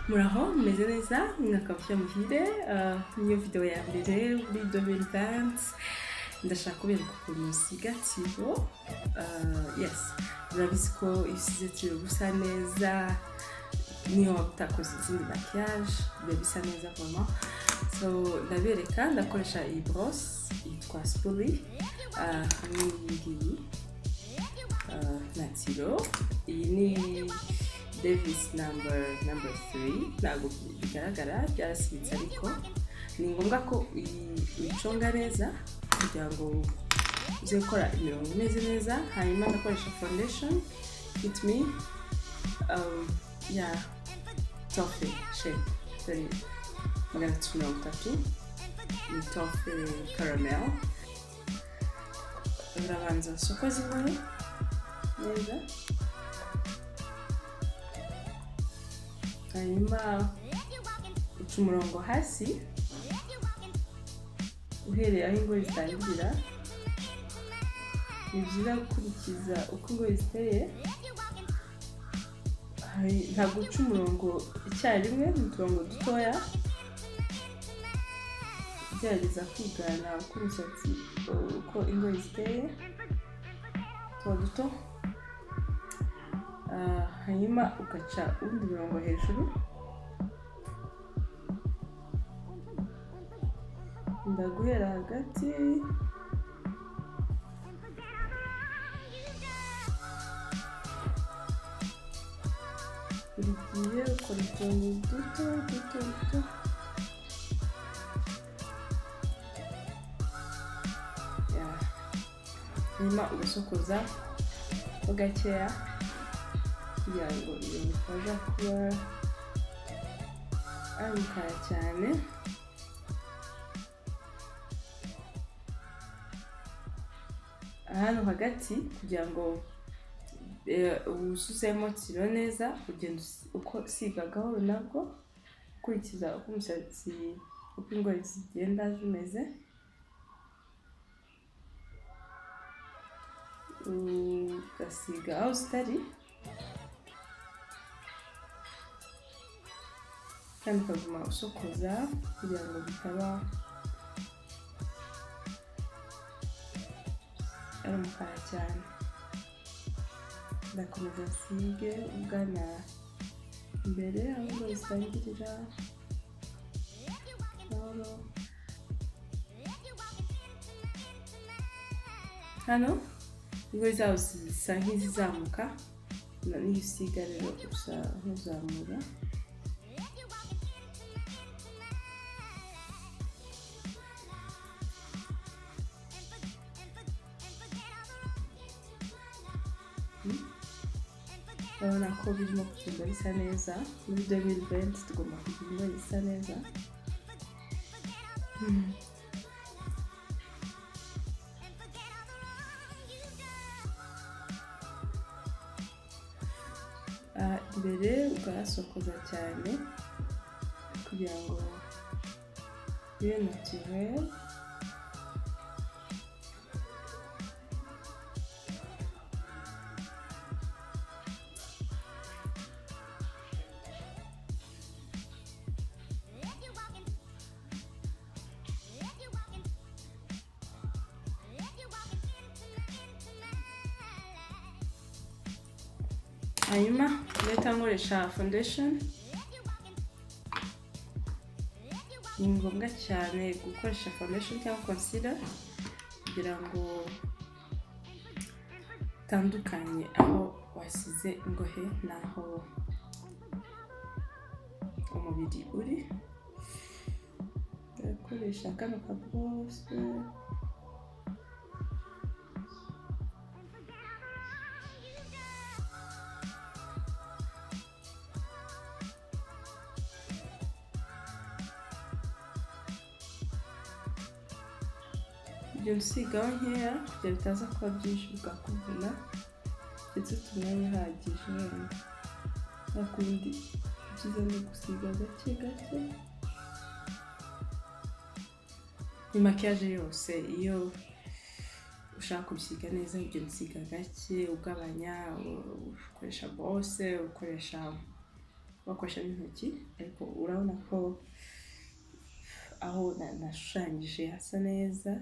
Muraho, mumeze neza? Mwaka mushya muhire. Niyo video ya mbere muri 2020. Ndashaka kubereka ukuntu usiga tiro. Yes, murabizi ko iyo usize tiro uba usa neza, niyo waba utakoze izindi maquillage biba bisa neza vraiment. So ndabereka, ndakoresha iyi brosse yitwa spoolie, hamwe n'iyi ngiyi, na tiro. Iyi ni Davis number 3. Ntabwo bigaragara, byarasibitse, ariko ni ngombwa ko uyiconga neza kugira ngo uze gukora imirongo imeze neza. Hanyuma ndakoresha foundation Fit Me, ya toffee shade, sorry, 330, ni toffee caramel. Urabanza usokoze ingohe neza, hanyuma uca umurongo hasi uhereye aho ingohe zitangirira. Ni byiza gukurikiza uko ingohe ziteye. Ntabwo uca umurongo icyarimwe, ni uturongo dutoya. Ugerageza kwigana uko umusatsi, uko ingohe ziteye, tuba duto. Hanyuma ugaca uwundi murongo hejuru. Ndaguhera hagati, buri gihe ukora utuntu duto duto duto. Yeah. Hanyuma ugasokoza ho gakeya kugira ngo ibintu bitaza kuba ari umukara cyane. Hano hagati, kugira ngo wuzuzemo tiro neza, ugenda uko usiga gahoro, nabwo ukurikiza uko umusatsi, uko ingohe zigenda zimeze, ugasiga aho zitari kandi ukaguma usokoza kugira ngo bitaba ari umukara cyane. Ndakomeza nsige ugana imbere aho ingohe zitangirira, gahoro. Hano ingohe zaho zisa nk'izizamuka, niyo usiga rero usa nk'uzamura. Urabona ko birimo kugenda bisa neza. Muri 2020 tugomba kugira ingohe zisa neza. Imbere ugasokoza cyane kugira ngo bibe naturel. Hanyuma ndahita nkoresha foundation. Ni ngombwa cyane gukoresha foundation cyangwa concealer kugira ngo utandukanye aho wasize ingohe n'aho umubiri uri. Ndakoresha kano kaborose. Ugenda usigaho nkeya kugira bitaza kuba byinshi bikakuvuna, ndetse ufite umwanya uhagije wenda. Nta kundi, ibyiza ni ugusiga gake gake. Ni maquillage yose, iyo ushaka kubisiga neza ugenda usiga gake, ugabanya, ukoresha borose, ukoresha Wakoresha n'intoki, ariko urabona ko aho nashushanyije hasa neza.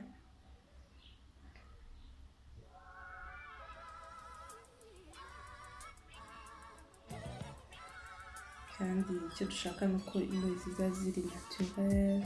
Kandi icyo dushaka ni uko ingohe ziza ziri naturel.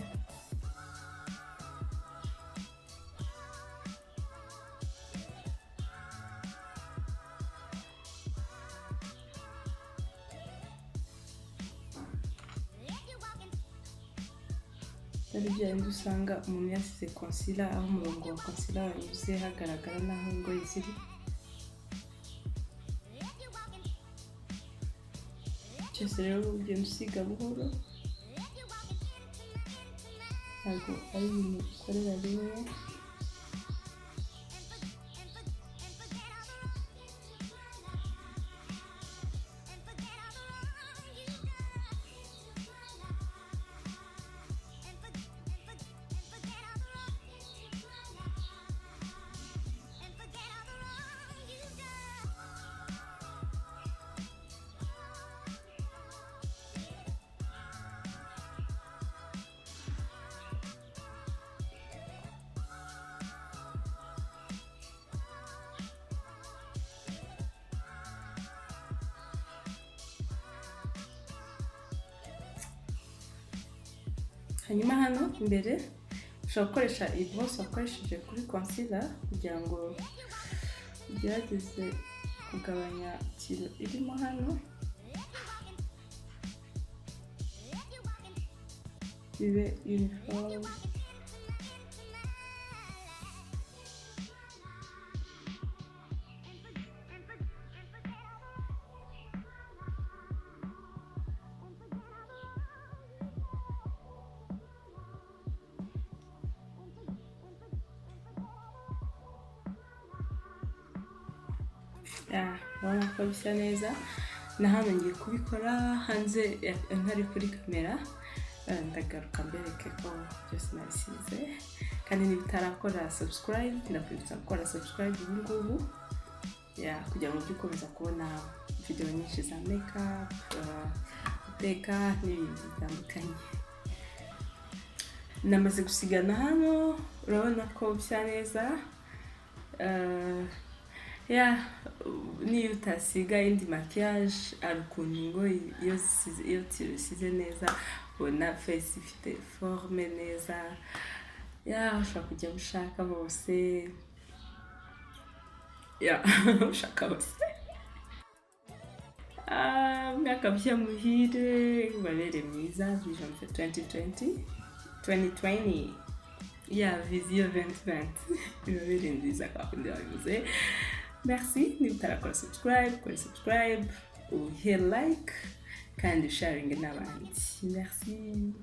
Atari bya bindi usanga umuntu yasize concealer, aho umurongo wa concealer wanyuze hagaragara n'aho ingohe ziri. Cyose rero ugenda usiga buhoro, ntabwo ari ibintu ukorera rimwe. Hanyuma hano imbere ushobora gukoresha iyi brosse wakoresheje kuri concealer kugira ngo ugerageze kugabanya tiro irimo hano, bibe uniform. Urabona ko bisa neza. Na hano ngiye kubikora hanze ntari kuri kamera. Ndagaruka mbereke ko byose nabisize. Kandi niba utarakora subscribe, ndakwibutsa gukora subscribe ubu ngubu, kugira ngo ujye ukomeza kubona video nyinshi za makeup, guteka n'ibintu bitandukanye. Namaze gusigana hano, urabona ko bisa neza. Niyo utasiga indi maquillage, hari ukuntu ngo iyo zisize neza ubona face ifite forme neza. Ushobora kujya aho ushaka hose. Ushaka hose. Umwaka mushya muhire, ubabere mwiza. Vision for 2020, 2020, vision 2020 ibabere nziza kwa kundi babivuze. Merci. Niba utarakora subscribe, kora subscribe, uhe like kandi sharing n'abandi. Merci.